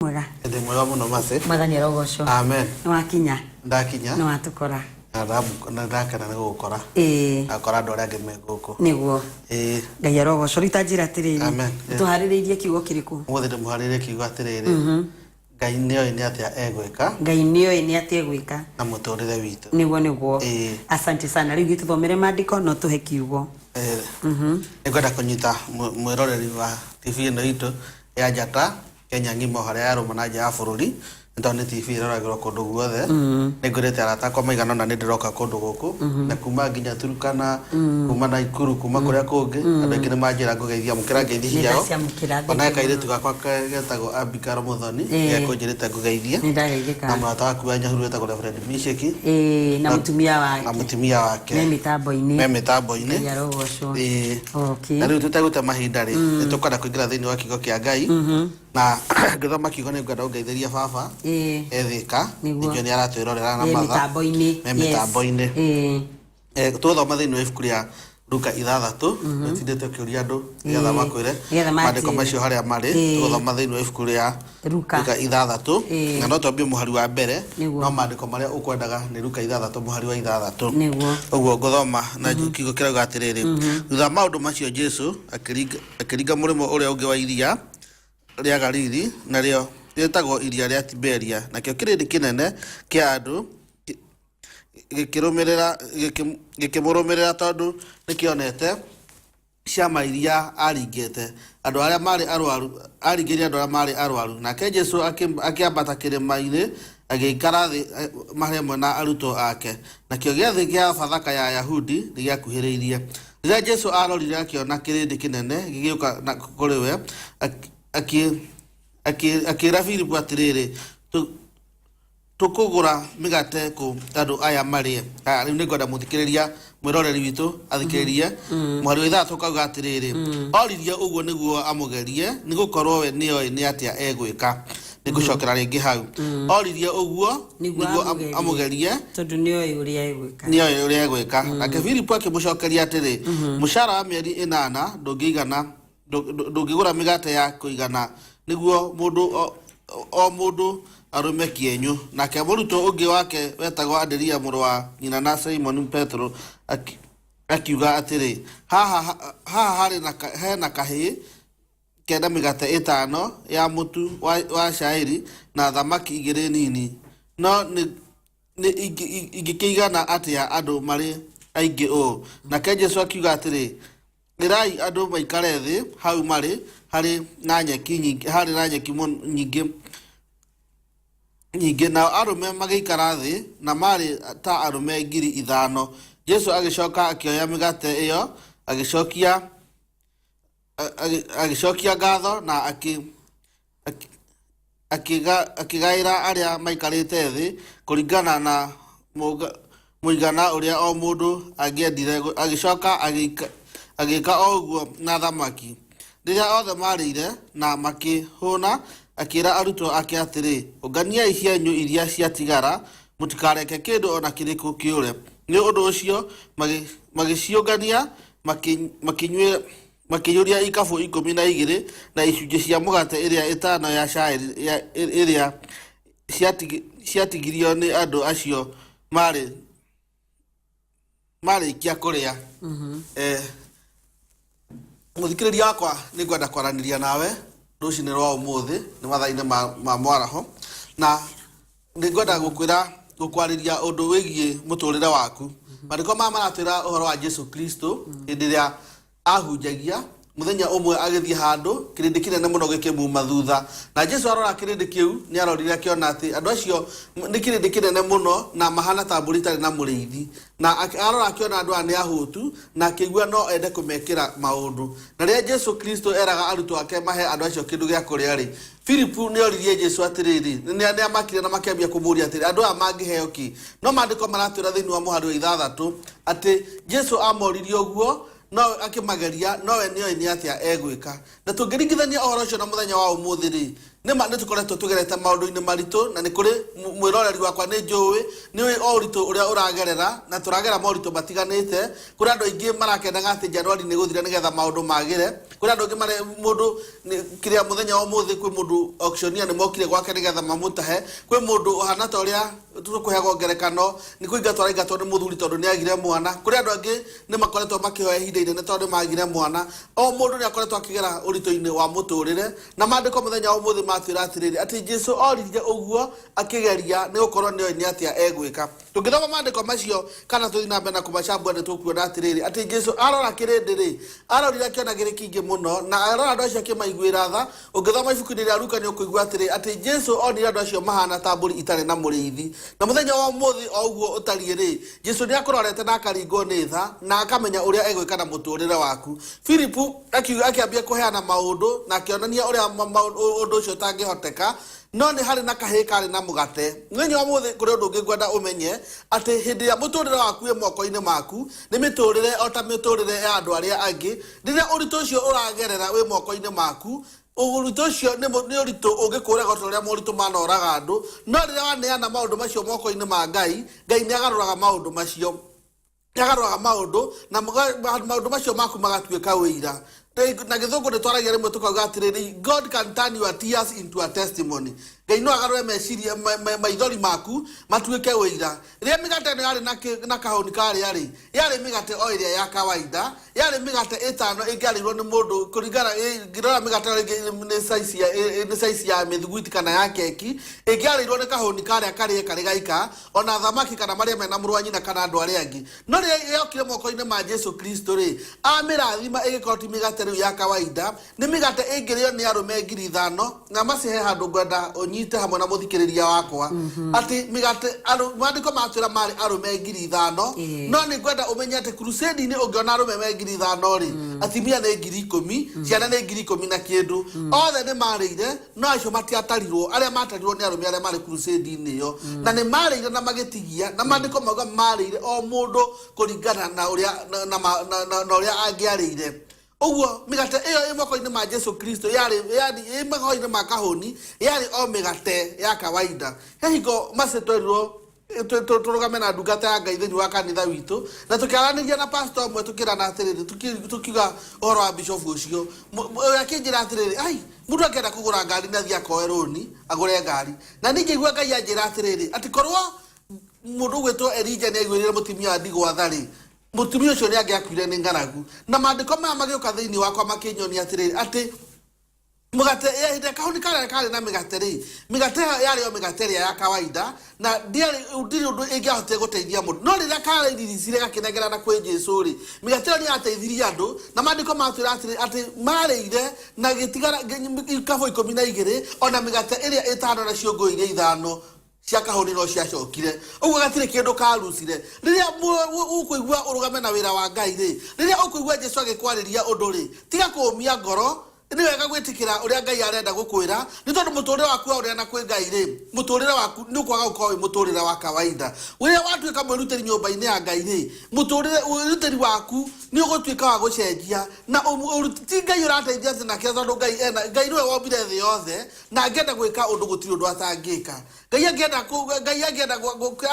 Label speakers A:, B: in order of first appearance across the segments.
A: Mwega.
B: Ndĩ mwega mũno Mercy.
A: Mwathani arogocwo.
B: Amen.
A: Nĩ wakinya.
B: Ndakinya.
A: Nĩ watũkora.
B: Na ndakena nĩ gũgũkora.
A: Ĩĩ.
B: Ngakora andũ arĩa angĩ me gũkũ.
A: Nĩguo.
B: Ĩĩ.
A: Ngai arogocwo. Rĩu ta njĩra atĩrĩrĩ.
B: Amen.
A: Tũharĩrĩirie kiugo kĩrĩkũ?
B: Ũmũthĩ ndĩmũharĩrĩrie kiugo atĩrĩrĩ. Ngai nĩoĩ nĩ atĩa egwĩka.
A: Ngai nĩoĩ nĩ atĩa egwĩka.
B: Na mũtũrĩre witũ.
A: Nĩguo nĩguo.
B: Ĩĩ.
A: Asante sana. Rĩu gĩtũthomere maandĩko na ũtũhe kiugo.
B: Ĩĩ. Nĩngwenda kũnyita mwĩroreri wa TV ĩno itũ ya Njata Kenya ng'ima o harĩa yarũma na nja ya bũrũri nĩ tondũ nĩ TV ĩroragĩrwo kũndũ guothe. Nĩ ngwĩrĩte arata akwa maigana ũna nĩ ndĩroka kũndũ gũkũ na kuma nginya Turkana, kuma Naikuru, kuma kũrĩa kũngĩ andũ aingĩ nĩ manjĩra ngũgeithia amũkĩra ngeithi
A: Nĩ
B: ciao.
A: ndaciamũkĩra, thank
B: Ona
A: you mũno.
B: kairĩtu gakwa getagwo Abigail Muthoni gekũnjĩrĩte ngũgeithie.
A: Nĩ ndageithĩka.
B: Na mũrata waku wa Nyahururu wĩtagwo Reverend Misheki
A: Ĩĩ, na mũtumia wake.
B: Na mũtumia wake.
A: Me mĩtambo-inĩ.
B: Me mĩtambo-inĩ.
A: Ngai arogocwo.
B: Ĩĩ.
A: Okay.
B: Na rĩu tũtegũte mahinda rĩ, nĩ tũkwenda kũingĩra thĩinĩ wa kiugo kĩa Ngai. Na ngĩthoma kiugo nĩ ngwenda ũngeithĩrie baba.
A: Ĩĩ.
B: E Thĩka.
A: Nĩguo.
B: Ningĩ nĩ aratwĩrorera na
A: Me
B: matha.
A: mĩtambo-inĩ.
B: Me
A: Yes.
B: mĩtambo-inĩ.
A: Ĩĩ.
B: Tũgũthoma thĩinĩ wa ibuku rĩa Luka ithathatũ, nĩtindĩte ũkĩũria andũ nĩgetha makwĩre
A: Nĩgetha
B: maandĩko
A: manjĩre.
B: macio harĩa marĩ. Tũgũthoma thĩinĩ wa ibuku rĩa
A: Luka.
B: Luka ithathatũ, na no twambie mũhari wa mbere,
A: Nĩguo.
B: no maandĩko marĩa ũkwendaga nĩ Luka ithathatũ mũhari wa ithathatũ.
A: Nĩguo.
B: Ũguo ngũthoma na kiugo kĩrauga atĩrĩrĩ, thutha wa maũndũ macio Jesu akĩringa akĩringa mũrĩmo ũrĩa ũngĩ wa iria rĩa Galili, narĩo rĩtagwo iria rĩa Tiberia, nakĩo kĩrĩndĩ kĩnene kĩa andũ gĩkĩrũmĩrĩra gĩkĩ- gĩkĩmũrũmĩrĩra tondũ nĩkĩonete ciama iria aringĩte andũ arĩa marĩ arwaru aringĩire andũ arĩa marĩ arwaru. Nake Jesu akĩambata kĩrĩma-inĩ agĩikara thĩ marĩ hamwe na arutwo ake. Nakĩo gĩathĩ kĩa Bathaka ya Ayahudi nĩgĩakuhĩrĩirie. Rĩrĩa Jesu aarorire akĩona kĩrĩndĩ kĩnene gĩgĩũka kũrĩ we, akĩĩra Filipu atĩrĩrĩ, Tũkũgũra mĩgate kũ andũ aya marĩe? Aya, rĩu nĩngwenda mũthikĩrĩria mwĩroreri witũ athikĩrĩrie mũhari wa ithathatũ ũkauga atĩrĩrĩ, oririe ũguo nĩguo amũgerie, nĩ gũkorwo we nĩoĩ nĩ atĩa egwĩka. Nĩngũcokera rĩngĩ hau. Oririe ũguo
A: Nĩguo
B: nĩguo
A: amũgerie.
B: amũgerie
A: Tondũ nĩoĩ ũrĩa egwĩka.
B: nĩoĩ ũrĩa egwĩka. Nake Filipu akĩmũcokeria atĩrĩ, mũcara wa mĩeri ĩnana ndũngĩigana Ndũngĩgũra mĩgate ya kũigana nĩguo mũndũ o mũndũ arũme kĩenyũ. Nake mũrutwo ũngĩ wake wetagwo Anderea, mũrũ wa nyina na Simoni Petero, akiuga atĩrĩ, Haha harĩ na he na kahĩĩ kena mĩgate ĩtano ya mũtu wa cairi na thamaki igĩrĩ nini, no nĩ ingĩkĩigana atĩa andũ marĩ aingĩ ũũ? Nake Jesũ akiuga atĩrĩ, Ĩrai andũ maikare thĩ hau marĩ, harĩ na nyeki nyingĩ, harĩ na nyeki nyingĩ nyingĩ. Nao arũme magĩikara thĩ, na maarĩ ta arũme 5,000. Jesu agĩcoka akĩoya mĩgate ĩyo, agĩcokia agĩcokia ngatho na akĩ akĩgaĩra arĩa maikarĩte thĩ kũringana na mũigana ũrĩa o mũndũ angĩendire. Agĩcoka agĩka o ũguo na thamaki. Rĩrĩa othe maarĩire na makĩhũna, akĩra arutwo ake atĩrĩ, Ũnganiai cienyũ iria ciatigara, mũtikareke kĩndũ o na kĩrĩkũ kĩũre. Nĩ ũndũ ũcio magĩciũngania, makĩnyuĩra Makĩiyũria ikabũ 12 na icunjĩ cia mũgate ĩrĩa ĩtano ya cairi ĩrĩa ciatigirio nĩ andũ acio marĩ marĩkia kũrĩa. Mũthikĩrĩria wakwa, nĩ ngwenda kwaranĩria nawe rũcinĩ rwa ũmũthĩ nĩ mathaa-inĩ ma mwaraho, na nĩ ngwenda gũkwĩra gũkwarĩria ũndũ wĩgiĩ mũtũrĩre waku. Maandĩko maya maratwĩra ũhoro wa Jesu Kristo hĩndĩ ĩrĩa ahunjagia. Mũthenya ũmwe agĩthiĩ handũ, kĩrĩndĩ kĩnene mũno gĩkĩmuma thutha. Na Jesu arora kĩrĩndĩ kĩu, nĩ arorire akĩona atĩ andũ acio nĩ kĩrĩndĩ kĩnene mũno na mahana ta mbũri itarĩ na mũrĩithi. Na arora akĩona andũ aya nĩ ahũtu na akĩigua no ende kũmekĩra maũndũ. Na rĩrĩa Jesu Kristo eraga arutwo ake mahe andũ acio kĩndũ gĩa kũrĩa-rĩ, Filipu nĩ oririe Jesu atĩrĩrĩ, nĩ amakire na makĩambia kũmũria atĩrĩ, andũ aya mangĩheo kĩ? No maandĩko maratwĩra thĩinĩ wa mũhari wa ithathatũ atĩ Jesu amoririe ũguo no akĩmageria, nowe nĩoĩ nĩ atĩa egwĩka. Na tũngĩringithania ũhoro ũcio na mũthenya wa ũmũthĩ-rĩ, Nĩma nĩ tũkoretwo tũgerete maũndũ-inĩ maritũ, na nĩ kũrĩ mwĩroreri wakwa nĩ njũĩ nĩ ũĩ o ũritũ ũrĩa ũragerera, na tũragera moritũ matiganĩte. Kũrĩ andũ aingĩ marakenaga atĩ Januari nĩ gũthira nĩgetha maũndũ magĩre. Kũrĩ andũ aingĩ mare mũndũ kĩrĩa mũthenya wa ũmũthĩ kwĩ mũndũ auctioneer nĩ mokire gwake nĩgetha mamũtahe. Kwĩ mũndũ ũhana ta ũrĩa tũkũheagwo ngerekano nĩ kũingatwo araingatwo nĩ mũthuri tondũ nĩ agire mwana. Kũrĩ andũ angĩ nĩ makoretwo makĩhoya ihinda inene tondũ nĩ magire mwana. O mũndũ nĩ akoretwo akĩgera ũritũ-inĩ wa mũtũrĩre, na maandĩko mũthenya wa ũmũthĩ matwĩra atĩrĩrĩ atĩ Jesu oririe ũguo akĩgeria nĩ gũkorwo nĩoĩ nĩ atĩa egwĩka. Tũngĩthoma maandĩko macio kana tũthiĩ na mbere na kũmacambua nĩ tũkuona atĩrĩrĩ atĩ Jesu arora kĩrĩndĩ rĩ, arorire akĩona kĩrĩ kĩingĩ mũno, na arora andũ acio akĩmaiguĩra tha. Ũngĩthoma ibuku-inĩ rĩa Luka nĩ ũkũigua atĩrĩ atĩ Jesu onire andũ acio mahana ta mbũri itarĩ na mũrĩithi. Na mũthenya wa ũmũthĩ o ũguo ũtariĩ rĩ, Jesu nĩ akũrorete na akaringwo nĩ tha na akamenya ũrĩa egwĩka na mũtũrĩre waku. Filipu akiuga akĩambia kũheana maũndũ na akĩonania ũrĩa ũndũ ũcio ũtangĩhoteka, no nĩ harĩ na kahĩĩ karĩ na mũgate. Mũthenya wa ũmũthĩ kũrĩ ũndũ ũngĩ ngwenda ũmenye atĩ hĩndĩ ĩrĩa mũtũrĩre waku wĩ moko-inĩ maku, nĩ mĩtũrĩre o ta mĩtũrĩre ya andũ arĩa angĩ. Rĩrĩa ũritũ ũcio ũragerera wĩ moko-inĩ maku, ũritũ ũcio nĩ ũritũ ũngĩkũraga o ta ũrĩa moritũ manoraga andũ, no rĩrĩa waneana maũndũ macio moko-inĩ ma Ngai, Ngai nĩ agarũraga maũndũ macio. Nĩ agarũraga maũndũ na maũndũ macio maku magatuĩka ũira. Na gĩthũngũ nĩ twaragia rĩmwe tũkauga atĩrĩrĩ, God can turn your tears into a testimony. Ngai no agarũre meciria maithori maku matuĩke ũira. Rĩrĩa mĩgate ĩno yarĩ na kahũni karĩa rĩ, yarĩ mĩgate o ĩrĩa ya kawaida, yarĩ mĩgate ĩtano ĩngĩarĩirwo nĩ mũndũ kũringana, ngĩrora mĩgate ĩyo rĩngĩ nĩ size ya, nĩ size ya mĩthiguiti kana ya keki, ĩngĩarĩirwo nĩ kahũni karĩa karĩe karĩ gaika, ona thamaki kana marĩa mena mũrũ wa nyina kana andũ arĩa angĩ. No rĩrĩa yokire moko-inĩ ma Jesu Kristo rĩ, amĩrathima ĩgĩkorwo ti mĩgate rĩu ya kawaida, nĩ mĩgate ĩngĩrĩo nĩ arũme 5,000, na macihe handũ ngwenda ũnyite hamwe na mũthikĩrĩria wakwa. Atĩ mĩgate, maandĩko matwĩra marĩ arũme 5,000, no nĩ ngwenda ũmenye atĩ crusade-inĩ ũngĩona arũme me 5,000 rĩ, atumia nĩ 10,000, ciana nĩ 10,000 na kĩndũ. Othe nĩ marĩire, no acio matiatarirwo. Arĩa matarirwo nĩ arũme arĩa marĩ crusade-inĩ ĩyo. Na nĩ marĩire na magĩtigia, na maandĩko mauga marĩire o mũndũ kũringana na ũrĩa, na, na, na, na, na ũrĩa angĩarĩire. Ũguo mĩgate ĩyo ĩ moko-inĩ ma Jesu Kristo yarĩ, yani ĩ moko-inĩ ma kahũni, yarĩ o mĩgate ya kawaida. He hingo mace twerirwo tũrũgame na ndungata ya Ngai thĩinĩ wa kanitha witũ, na tũkĩaranĩria na pastor ũmwe tũkĩrana atĩrĩrĩ, tũkiuga ũhoro wa bishop ũcio. Ũrĩa akĩnjĩra atĩrĩrĩ, ai, mũndũ angĩenda kũgũra ngari na athiĩ akoe rũni agũre ngari. Na niĩ ngĩigua Ngai anjĩra atĩrĩrĩ, atĩ korwo mũndũ ũgwĩtwo Elijah nĩ aiguĩrĩire mũtumia wa ndigwa tha rĩ, mũtumia ũcio nĩ angĩakuire nĩ ng'aragu. Na maandĩko maya magĩũka thĩinĩ wakwa makĩnyonia atĩrĩrĩ, atĩ mũgate, hĩndĩ ĩrĩa kahũni karĩa karĩ na mĩgate rĩ, mĩgate ĩyo yarĩ o mĩgate ĩrĩa ya kawaida, na ndĩarĩ, ndirĩ ũndũ ĩngĩahotire gũteithia mũndũ. No rĩrĩa karĩriricire gakĩnengerana kwĩ Jesu rĩ, mĩgate ĩyo nĩ yateithirie andũ, na maandĩko matwĩra atĩrĩ, atĩ marĩire na gĩtigara ikabũ 12, ona mĩgate ĩrĩa 5 na ciũngũyũ iria 5 cia kahũni no ciacokire. Ũguo gatirĩ kĩndũ karucire. Rĩrĩa ũkũigua ũrũgame na wĩra wa Ngai rĩ, rĩrĩa ũkũigua Jesu agĩkwarĩria ũndũ rĩ, tiga kũũmia ngoro, nĩ wega gwĩtĩkĩra ũrĩa Ngai arenda gũkwĩra, nĩ tondũ mũtũrĩre waku waũneana kwĩ Ngai rĩ, mũtũrĩre waku nĩ ũkwaga gũkorwo wĩ mũtũrĩre wa kawaida. Rĩrĩa watuĩka mwĩrutĩri nyũmba-inĩ ya Ngai rĩ, mũtũrĩre, wĩrutĩri waku nĩ ũgũtuĩka wa gũcenjia. Na ti Ngai ũrateithia atĩ nake, tondũ Ngai ena, Ngai nĩwe wombire thĩ yothe, na angĩenda gwĩka ũndũ gũtirĩ ũndũ atangĩka. Ngai angĩenda Ngai angĩenda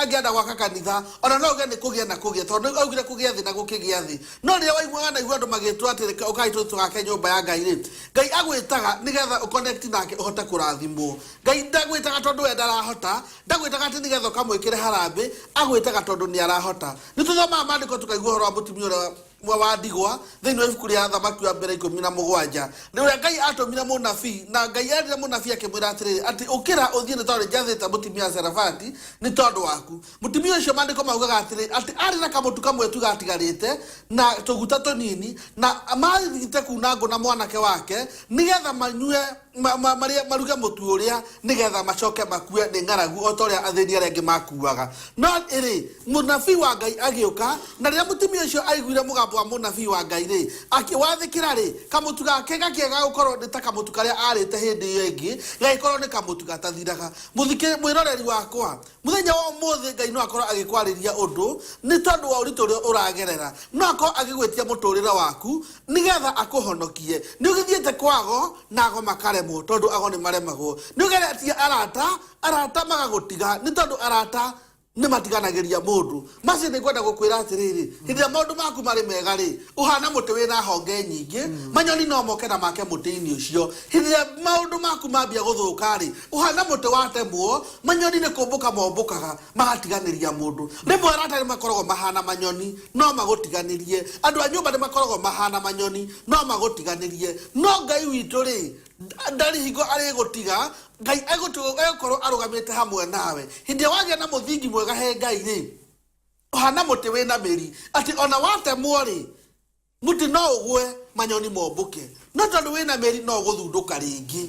B: angĩenda gwaka kanitha, ona no auge nĩ kũgĩa na kũgĩa, tondũ augire kũgĩa thĩ na gũkĩgĩa thĩ. No rĩrĩa waiguaga na igua andũ magĩtwo atĩ ũkai tũgake nyũmba ya Ngai rĩ, Ngai agwĩtaga nĩgetha ũconnect nake ũhote kũrathimwo. Ngai ndagwĩtaga tondũ we ndarahota, ndagwĩtaga atĩ nĩgetha ũkamwĩkĩre harambĩ, agwĩtaga tondũ nĩ arahota. Nĩ tũthomaga maandĩko tũkaigua ũhoro wa mũtumia ũrĩa wa ndigwa thĩinĩ wa ibuku rĩa Thamaki wa mbere 17. Nĩ ũrĩa Ngai atũmire mũnabii, na Ngai erire mũnabii akĩmwĩra atĩrĩrĩ, atĩ ũkĩra ũthiĩ nĩ tondũ njathĩte mũtumia wa Zarefati nĩ tondũ waku. Mũtumia ũcio maandĩko maugaga atĩrĩ, atĩ arĩ na kamũtu kamwe tu gatigarĩte na tũguta tũnini, na mathiĩte kuna ngũ na mwanake wake nĩgetha manyue marĩe, maruge mũtu ũrĩa nĩgetha macoke makue nĩ ng'aragu o ta ũrĩa athĩni arĩa angĩ makuaga. No ĩrĩ, mũnabii wa Ngai agĩũka, na rĩrĩa mũtumia ũcio aiguire mũgambo wa mũnabii wa Ngai rĩ, akĩwathĩkĩra rĩ, kamũtu gake gakĩaga gũkorwo nĩ ta kamũtu karĩa arĩte hĩndĩ ĩyo ĩngĩ, gagĩkorwo nĩ kamũtu gatathiraga. Mũthikĩ, mwĩroreri wakwa, mũthenya wa ũmũthĩ Ngai no akorwo agĩkwarĩria ũndũ nĩ tondũ wa ũritũ ũrĩa ũragerera. No akorwo agĩgwĩtia mũtũrĩre waku nĩgetha akũhonokie. Nĩ ũgĩthiĩte kwago na ago makarema. ũkaremwo tondũ ago nĩ maremagwo. Nĩ ũgeretie arata, arata magagũtiga nĩ tondũ arata nĩ matiganagĩria mũndũ. Macio nĩ ngwenda gũkwĩra atĩrĩrĩ, hĩndĩ ĩrĩa maũndũ maku marĩ mega rĩ, ũhana mũtĩ wĩna honge nyingĩ, manyoni no moke na make mũtĩ-inĩ ũcio. Hĩndĩ ĩrĩa maũndũ maku mambia gũthũka rĩ, ũhana mũtĩ watemwo, manyoni nĩ kũmbũka mombũkaga magatiganĩria mũndũ. Rĩmwe arata nĩ makoragwo mahana manyoni no magũtiganĩrie, andũ a nyũmba nĩ makoragwo mahana manyoni no magũtiganĩrie, no Ngai witũ rĩ ndarĩ hingo arĩgũtiga. Ngai egũkorwo arũgamĩte hamwe nawe. Hĩndĩ ĩrĩa wagĩa na mũthingi mwega he Ngai rĩ, ũhana mũtĩ wĩna mĩri, atĩ ona watemwo rĩ, mũtĩ no ũgwe manyoni mombũke, no tondũ wĩna mĩri no ũgũthundũka rĩngĩ.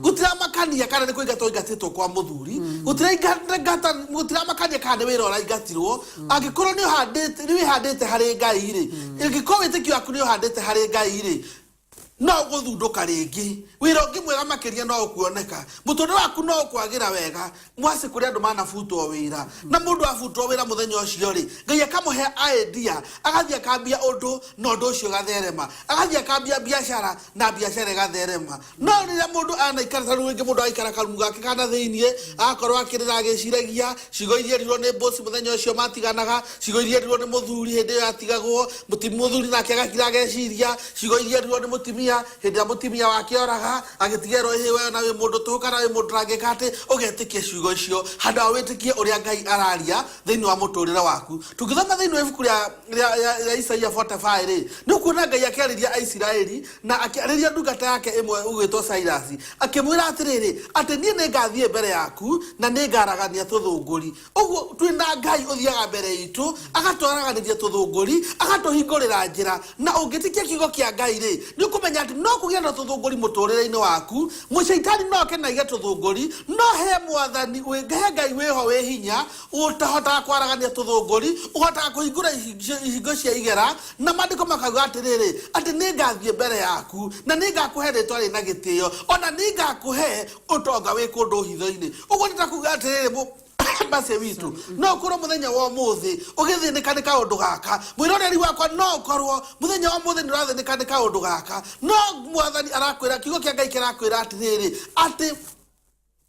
B: Gũtiramakania kana nĩ kũingatwo ingatĩtwo kwa mũthuri, gũtiramakania kana nĩ wĩra ũraingatirwo. Angĩkorwo nĩ ũhandĩte, nĩ wĩhandĩte harĩ Ngai rĩ, angĩkorwo wĩtĩkio waku nĩ ũhandĩte harĩ Ngai rĩ, no ũgũthundũka rĩngĩ. Wĩra ũngĩ mwega makĩria no ũkuoneka, mũtũrĩre waku no ũkwagĩra wega. Mwacĩ kũrĩ andũ manabutwo wĩra, na mũndũ abutwo wĩra mũthenya ũcio rĩ, Ngai akamũhe idea, agathiĩ akambia ũndũ na ũndũ ũcio ũgatherema, agathiĩ akambia biacara na biacara ĩgatherema. No rĩrĩa mũndũ anaikara ta rĩu rĩngĩ mũndũ agaikara karumu gake kana thĩiniĩ, agakorwo akĩrĩra agĩciragia ciugo iria erirwo nĩ boss mũthenya ũcio matiganaga, ciugo iria erirwo nĩ mũthuri hĩndĩ ĩyo atigagwo, mũthuri nake agakira ageciria ciugo iria erirwo nĩ mũtumia hĩndĩ ĩrĩa mũtumia wake oraga, agĩtigerwo ĩhĩ we na wĩ mũndũ tũhũ kana wĩ mũndũ ũrangĩka atĩ, ũgetĩkia ciugo icio handũ ha wĩtĩkie ũrĩa Ngai araria thĩinĩ wa mũtũrĩre waku. Tũngĩthoma thĩinĩ wa ibuku rĩa Isaia 45 rĩ, nĩ ũkuona Ngai akĩarĩria Aisiraeli na akĩarĩria ndungata yake ĩmwe ũgwĩtwo Cyrus, akĩmwĩra atĩrĩrĩ, atĩ niĩ nĩ ngathiĩ mbere yaku na nĩ ngaragania tũthũngũri. Ũguo twĩna Ngai ũthiaga mbere itũ agatwaraganĩria tũthũngũri, agatũhingũrĩra njĩra. Na ũngĩtĩkia kiugo kĩa Ngai rĩ, nĩ ũkũmenya atĩ no kũgĩe na tũthũngũri mũtũrĩre-inĩ waku. Mũcaitani no oke na aige tũthũngũri, no he mwathani he Ngai wĩho wĩ hinya ũtahotaga kwaragania tũthũngũri, ũhotaga kũhingũra ihingo cia igera. Na maandĩko makauga atĩrĩrĩ, atĩ nĩ ngathiĩ mbere yaku na nĩ ngakũhe rĩtwa rĩna gĩtĩo, ona nĩ ngakũhe ũtonga wĩ kũndũ hitho-inĩ. Ũguo nĩ ta kuga atĩrĩrĩ, basi witũ, no ũkorwo mũthenya wa ũmũthĩ ũgĩthĩnĩka nĩ kaũndũ gaka, mwĩroreri wakwa, no ũkorwo mũthenya wa ũmũthĩ nĩ ũrathĩnĩka nĩ kaũndũ gaka, no mwathani arakwĩra, kiugo kĩa Ngai kĩrakwĩra atĩrĩrĩ, atĩ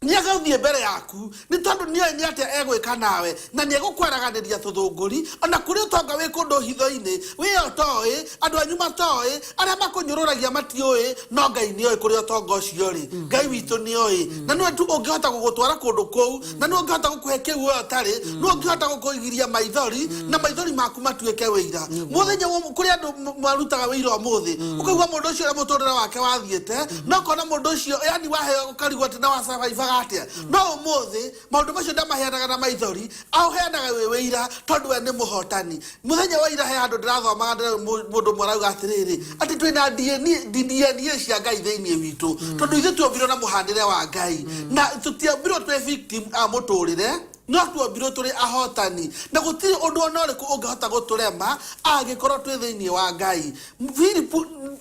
B: nĩ agũthiĩ mbere yaku nĩ tondũ nĩoĩ nĩ atĩa egwĩka nawe, na nĩ egũkwaraganĩria tũthũngũri. Ona kũrĩ ũtonga wĩ kũndũ hitho-inĩ, wĩyo ũtoĩ, andũ anyu matoĩ, arĩa makũnyũrũragia matiũĩ, no Ngai nĩoĩ kũrĩa ũtonga ũcio rĩ. Ngai witũ nĩoĩ, na nĩwe tu ũngĩhota gũgũtwara kũndũ kũu, na nĩwe ũngĩhota gũkũhe kĩu we ũtarĩ, nĩwe ũngĩhota gũkũgiria maithori na maithori maku matuĩke wĩira mũthenya kũrĩ andũ marutaga wĩira ũmũthĩ. Ũkaigua mũndũ ũcio ũrĩa mũtũrĩre wake wathiĩte, no ũkona mũndũ ũcio yani waheo ũkarigwo atĩ na wasurvivaga atĩa, no ũmũthĩ maũndũ macio ndamaheanaga na maithori, aũheanaga wĩ wĩira tondũ we nĩ mũhotani. Mũthenya wa ira he handũ ndĩrathomaga, mũndũ ũmwe arauga atĩrĩrĩ, atĩ twĩna DNA, DNA cia Ngai thĩinĩ witũ, tondũ ithuĩ tuombirwo na mũhanĩre wa Ngai, na tũtiombirwo twĩ victim a mũtũrĩre, no tuombirwo tũrĩ ahotani, na gũtirĩ ũndũ ona ũrĩkũ ũngĩhota gũtũrema angĩkorwo twĩ thĩinĩ wa Ngai. Philip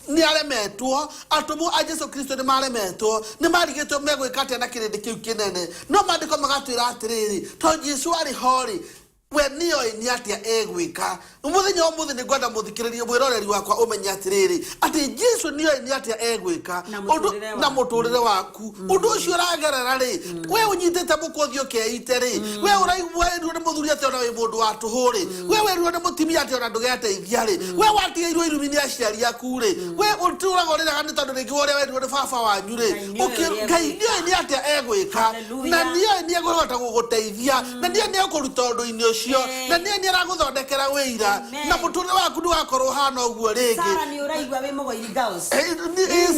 B: nĩ aremetwo, atũmwo a Jesu Kristo nĩ maremetwo, nĩ marigĩtwo megwĩka atĩa na kĩrĩndĩ kĩu kĩnene, no maandĩko magatwĩra atĩrĩrĩ, tondũ Jesu arĩ ho rĩ, we nĩoĩ nĩ atĩa egwĩka. Mũthenya wa ũmũthĩ nĩ ngwenda mũthikĩrĩrie mwĩroreri wakwa ũmenye atĩrĩrĩ, atĩ Jesu nĩoĩ nĩ atĩa egwĩka
A: Na
B: ũndũ
A: mũtũrĩre
B: na
A: waku.
B: Mũtũrĩre waku, ũndũ ũcio ũragerera rĩ, we ũnyitĩte mũkũthi ũkeite rĩ, we ũraigua nĩ mũthuri atĩ ona wĩ mũndũ wa tũhũ rĩ, we werirwo nĩ mũtumia atĩ ona ndũgeteithia rĩ, we watigĩirwo irumi nĩ aciari aku rĩ, we ũtũraga ũrĩraga nĩ tondũ rĩngĩ ũrĩa werirwo nĩ baba wanyu rĩ,
A: Ngai nĩoĩ ũrĩa
B: Ngai
A: egwĩka.
B: nĩoĩ nĩ atĩa egwĩka.
A: Hallelujah.
B: Na nĩoĩ nĩ egũhota gũgũteithia, na nĩoĩ nĩ egũkũruta ũndũ-inĩ ũcio, na nĩoĩ nĩ aragũthondekera wĩira.
A: Amen.
B: Na mũtũrĩre waku ndũgakorwo ũhana ũguo rĩngĩ.
A: Sara, nĩ ũraigua wĩ mũgoiri girls?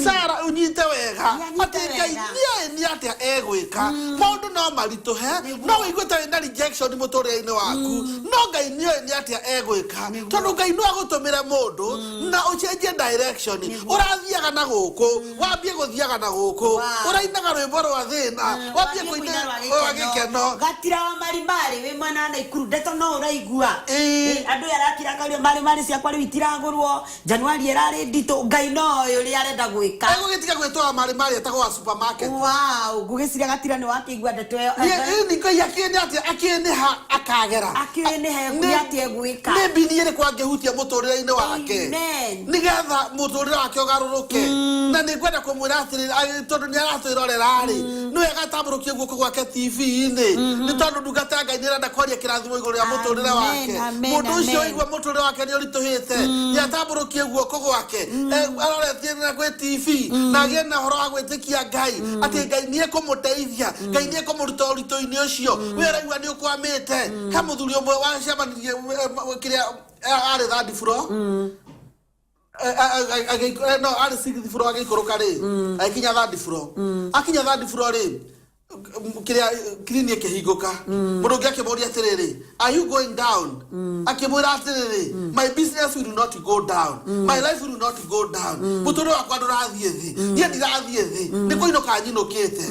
B: Sara, ũnyite wega
A: Nĩanyite
B: atĩ Ngai
A: wega.
B: nĩoĩ nĩ atĩa egwĩka. Maũndũ no maritũhe, no wĩigue ta wĩna rejection mũtũrĩre-inĩ waku, no Ngai nĩoĩ nĩ atĩa egwĩka, tondũ Ngai no agũtũmĩre mũndũ na ũcenjie direction. Ũrathiaga na gũkũ, wambie gũthiaga na gũkũ. Ũrainaga rwĩmbo rwa thĩna, wambie kũina
A: rwa
B: rwa gĩkeno.
A: Gatira wa Marimari wĩ mwena wa Naikuru. Ndeto no ũraigua.
B: Ĩĩ.
A: Andũ aya arakira akauria marĩ marĩ ciakwa rĩu itiragũrwo, Januari ĩrarĩ nditũ, Ngai no oĩ ũrĩa arenda gwĩka.
B: Egũgĩtiga gwĩtwara marĩ marĩ etagwo wa supermarket.
A: Wow, ngũgĩciria gatira nĩ wakĩigua ndeto ĩyo.
B: Niĩ ngai akĩĩ nĩ atĩa, akĩĩ nĩ ha akagera?
A: Akĩũĩ nĩ he nĩ atĩa egwĩka.
B: Nĩ mbini ĩrĩkũ angĩhutia mũtũrĩre-inĩ wake
A: Amen.
B: nĩgetha mũtũrĩre wake ũgarũrũke? Na nĩ ngwenda kũmwĩra atĩrĩrĩ, tondũ nĩ aratwĩrorera rĩ, nĩ wega atambũrũkie guoko gwake TV-inĩ, nĩ tondũ ndungata ya Ngai nĩ ĩrenda kwaria kĩrathimo igũrũ rĩa mũtũrĩre
A: Amen,
B: wake.
A: amen,
B: Mũndũ ũcio
A: amen.
B: ũigua mũtũrĩre wake nĩ ũritũhĩte, nĩ atambũrũkie guoko gwake aroretie na gwĩ TV na agĩe na ũhoro wa gwĩtĩkia Ngai atĩ Ngai nĩ ekũmũteithia, Ngai nĩ ekũmũruta ũritũ-inĩ ũcio we ũraigua nĩ ũkwamĩte. He mũthuri ũmwe wacemanirie kĩrĩa arĩ third floor, no arĩ sixth floor, agĩikũrũka rĩ, agĩkinya third floor. Akinya third floor rĩ, kĩrĩa clean ĩkĩhingũka. Mũndũ ũngĩ akĩmũria atĩrĩrĩ, "Are you going down?" Akĩmwĩra atĩrĩrĩ, "My business will not go down, my life will not go down. Mũtũrĩre wakwa ndũrathiĩ thĩ, niĩ ndirathiĩ thĩ, nĩ kũinũka nyinũkĩte."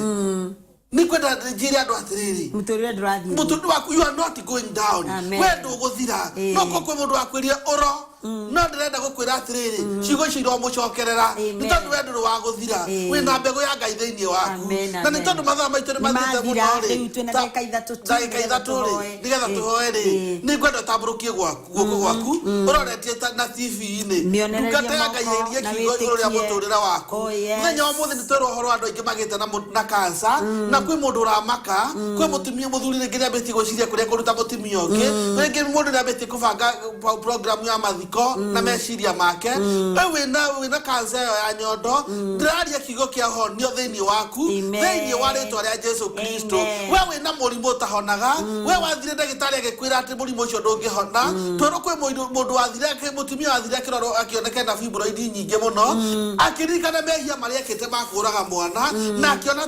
B: Nĩ kwenda njĩre andũ atĩrĩrĩ,
A: Mũtũrĩre ndũrathiĩ thĩ.
B: Mũtũrĩre waku, you are not going down.
A: Amen.
B: We ndũgũthira. No ko kwĩ mũndũ wakwĩrire ũro, no ndĩrenda gũkwĩra atĩrĩrĩ, ciugo icio iromũcokerera, nĩ
A: Amen.
B: tondũ we ndũrĩ wa gũthira. Wĩna mbegũ ya Ngai thĩinĩ waku.
A: Amen,
B: Na nĩ
A: amen.
B: tondũ mathaa maitũ nĩ
A: Nĩ
B: mathiĩte
A: mathira,
B: mũno rĩ,
A: rĩu twĩna ndagĩka 3 tu,
B: ndagĩka
A: nĩgetha
B: 3 rĩ,
A: tũhoe.
B: nĩgetha tũhoe rĩ, nĩ ngwenda ũtambũrũkie guoko gwaku ũroretie na TV-inĩ.
A: Mĩonererie
B: Ndungata ya Ngai
A: moko
B: ĩrie
A: na
B: kiugo igũrũ rĩa
A: wĩtĩkie.
B: mũtũrĩre waku.
A: Oh, yes.
B: Mũthenya wa ũmũthĩ nĩ twerwo ũhoro wa andũ aingĩ magĩte na cancer, na kwĩ mũndũ ũramaka, kwĩ mũtumia, mũthuri rĩngĩ nĩambĩtie gwĩciria kũrĩa kũruta mũtumia ũngĩ, rĩngĩ mũndũ nĩambĩtie kũbanga program ya mathiko na meciria make. We wĩna cancer ĩyo ya nyondo, ndĩraria kiugo kĩa honio thĩinĩ waku
A: Amen.
B: thĩinĩ wa rĩtwa rĩa Jesu Kristo.
A: Amen.
B: We wĩna mũrimũ ũtahonaga, we wathire ndagĩtarĩ agĩkwĩra atĩ mũrimũ ũcio ndũngĩhona. Twerwo kwĩ mũndũ wathire mũtumia wathire akĩrorwo akĩoneka na fibroid nyingĩ mũno, akĩririkana mehia marĩa ekĩte ma kũũraga mwana na akĩona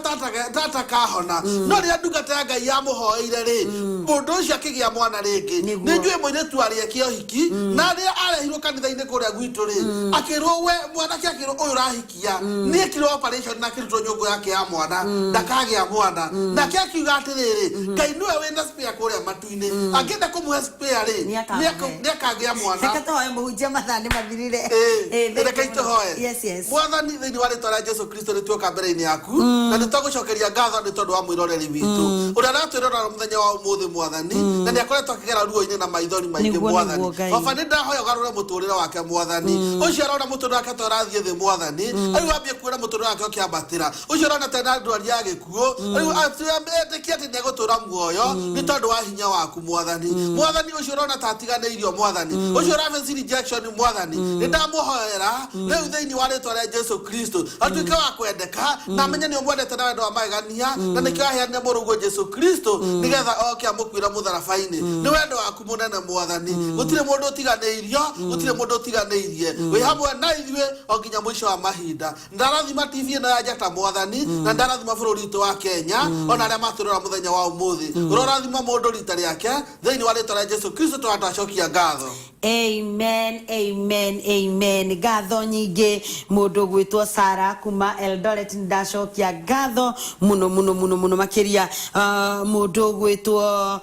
B: tatakahona, no rĩrĩa ndungata ya Ngai yamũhoeire rĩ, mũndũ ũcio akĩgĩa mwana rĩngĩ.
A: Nĩguo.
B: Nĩ njũĩ mũirĩtu arĩ ũhiki, na rĩrĩa arehirwo kanitha-inĩ kũrĩa gwitũ rĩ, akĩrwo we mwanake, akĩrwo ũyũ ũrahikia nĩ ekirwo operation na akĩrutwo nyũngũ yake ya mwana, ndakagĩa mwana. Nake akiuga atĩrĩrĩ, Ngai nĩwe wĩna spare kũrĩa matu-inĩ, angĩenda kũmũhe spare rĩ,
A: Nĩakamũhe.
B: nĩakagĩa mwana.
A: Reke tũhoe mũhunjia, mathaa nĩ mathirire. Thank
B: Reke
A: you mũno.
B: tũhoe.
A: Yes.
B: Mwathani, thĩinĩ wa rĩtwa rĩa Jesu Kristo, nĩ tuoka mbere-inĩ yaku na nĩ twagũcokeria ngatho nĩ tondũ wa mwĩroreri witũ ũrĩa aratwĩrora mũthenya wa ũmũthĩ, Mwathani, na nĩ akoretwo akĩgera ruo-inĩ na maithori maingĩ.
A: Nĩguo,
B: Mwathani,
A: nĩguo, Ngai.
B: Baba, nĩ ndahoya ũgarũre mũtũrĩre wake. Mwathani, ũcio arona mũtũrĩre wake ta ũrathiĩ thĩ, Mwathani, rĩu ambie kuona mũtũrĩre wake ũkĩambatĩra. Ũcio ũrona ta ena ndwari ya gĩkuũ, rĩu etĩkie atĩ nĩ egũtũra muoyo nĩ tondũ wa hinya waku, Mwathani. Mwathani, ũcio ũrona ta atiganĩirio, Mwathani, ũcio ũraface rejection, Mwathani, nĩ ndamũhoera rĩu thĩinĩ wa rĩtwa rĩa Jesu Kristo atuĩke wa kwendeka na amenye nĩ ũmwendete na wendo wa magegania, na nĩkĩo aheanire mũrũguo Jesu Kristo nĩgetha oke amũkuĩra mũtharaba-inĩ. Nĩ wendo waku mũnene, Mwathani. Gũtirĩ mũndũ ũtiganĩirio, gũtirĩ mũndũ ũtiganĩirie. Wĩ hamwe na ithuĩ o nginya mũico wa mahinda. Ndarathima TV ĩno ya Njata, Mwathani, na ndarathima bũrũri witũ wa Kenya ona arĩa matũrora mũthenya wa ũmũthĩ. Ũrorathima mũndũ rita rĩake thĩinĩ wa rĩtwa rĩa Jesu Kristo tũgatwacokia ngatho.
A: Amen, amen, amen. Ngatho nyingĩ mũndũ gwĩtwo Sara kuma Eldoret, ndacokia ngatho mũno mũno mũno mũno makĩria. Mũndũ gwĩtwo